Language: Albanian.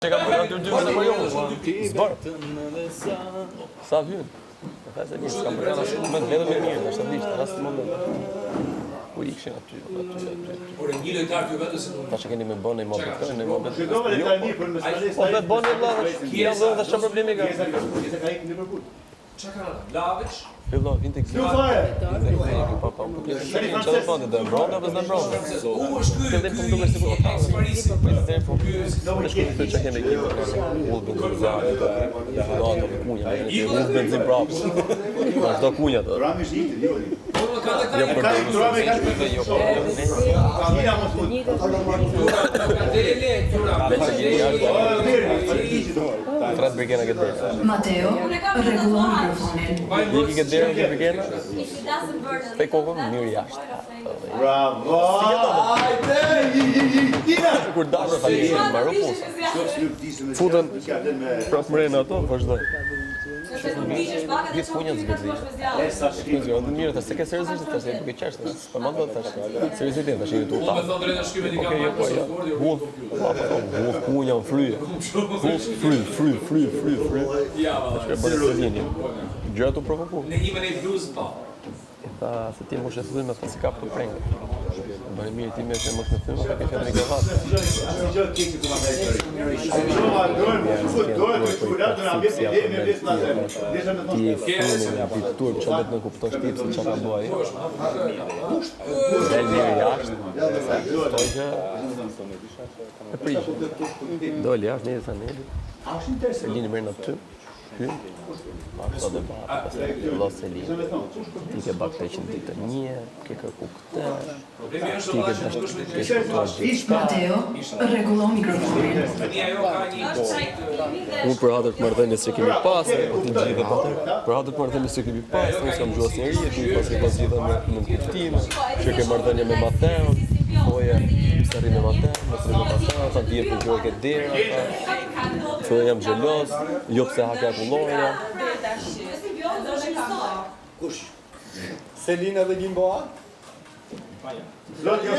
Që kam bërë aty dy me jo, zbar. Sa hyn? E tha se mirë, s'kam bërë asnjë moment vetëm e mirë, tash ta dish, në asnjë moment. Ku ikshin aty, aty, aty, aty. Ore një lojtar të Juventusit nuk. Tash e keni me bënë më këtë, në më këtë. Shikove le tani për mësale. Po vetë bënë vëlla, ja vëlla, tash çfarë problemi ka? Pjesa ka ikë në Liverpool. Çka kanë ata? Vlahovic? Fillo, vin tek Lu fare. Po po, po. Çfarë do të do mbronte apo s'do mbronte? Ku është ky? Fillim po duket sikur po Ex Parisi. Po po. Po shkoj të çka kemi ekip. Ull benzin. Do ato kunja. Ull benzin prapë. Vazhdo kunja do. Rami është i jo. Po më ka Jo për Ka Rami ka jo për. Kina mos mund. Locatelli, Thuram. Vetë që jeni jashtë. Tret Brigena këtë derë. Mateo, rregullon mikrofonin. Iki këtë derë këtë Brigena. Te kokën mirë jashtë. Bravo! Hajde! Kina! Kur dashur tani mbaro punë. Futën prap mrena ato, vazhdoj. Gjithë kunjat zgërdhi. E sa shkrim. Kjo është mirë, tash se ke seriozisht tash e duke qesh tash. Po mendo tash. Seriozitetin tash jeni tu Unë ta. me thonë drejtën shkrimet i kam Okej, jo, marrë po, për jo. sot Hudh, po, po, hudh kunja në fryje. Hudh, fry, fry, fry, fry, fry. Ja, valla. Tash e bëre Selini. Gjëra tu provoku. Në një me një bluzë po. I tha se ti mos e thymë, tha si kap të prengë. Bëre mirë ti me se mos më thymë, tha ke qenë në krevat. Asnjë gjë keqe ku ma ka histori. Shova dorën, po fut dorën të kështu lart në ambient të deri me vdes na them. Desha me Ti thonë e frymin e ti turp që vetë nuk kuptosh ti pse çka ka bërë ai. Del mirë jashtë, se gjë e prish. Doli jashtë, neli sa neli. A është interesant? Selini merr në ty. Hyn. Pa këto debate, pastaj vëlla Selini. Ti ke bërë këtë që në ditë të një, ke kërku këtë, Problemi është ti ke valla që dashur, nuk është me ke shkuar gjithçka. Mateo, rregullon mikrofonin. Tani ajo ka një Unë për hatër të marrëdhënies që kemi pas, po ti gjithë po për hatër të marrëdhënies që kemi pas, unë s'kam gjuhë asnjëri, e ti pas ke pas gjitha me në kuptime, që ke marrëdhënie me Mateon, thoje, pse rri me Mateon, mos rri me Mateon, tha dihet për gjuhë ke dera, tha, thoje jam xheloz, jo pse hake akullorja. Kush? Selina dhe Gimboa? Zot jo.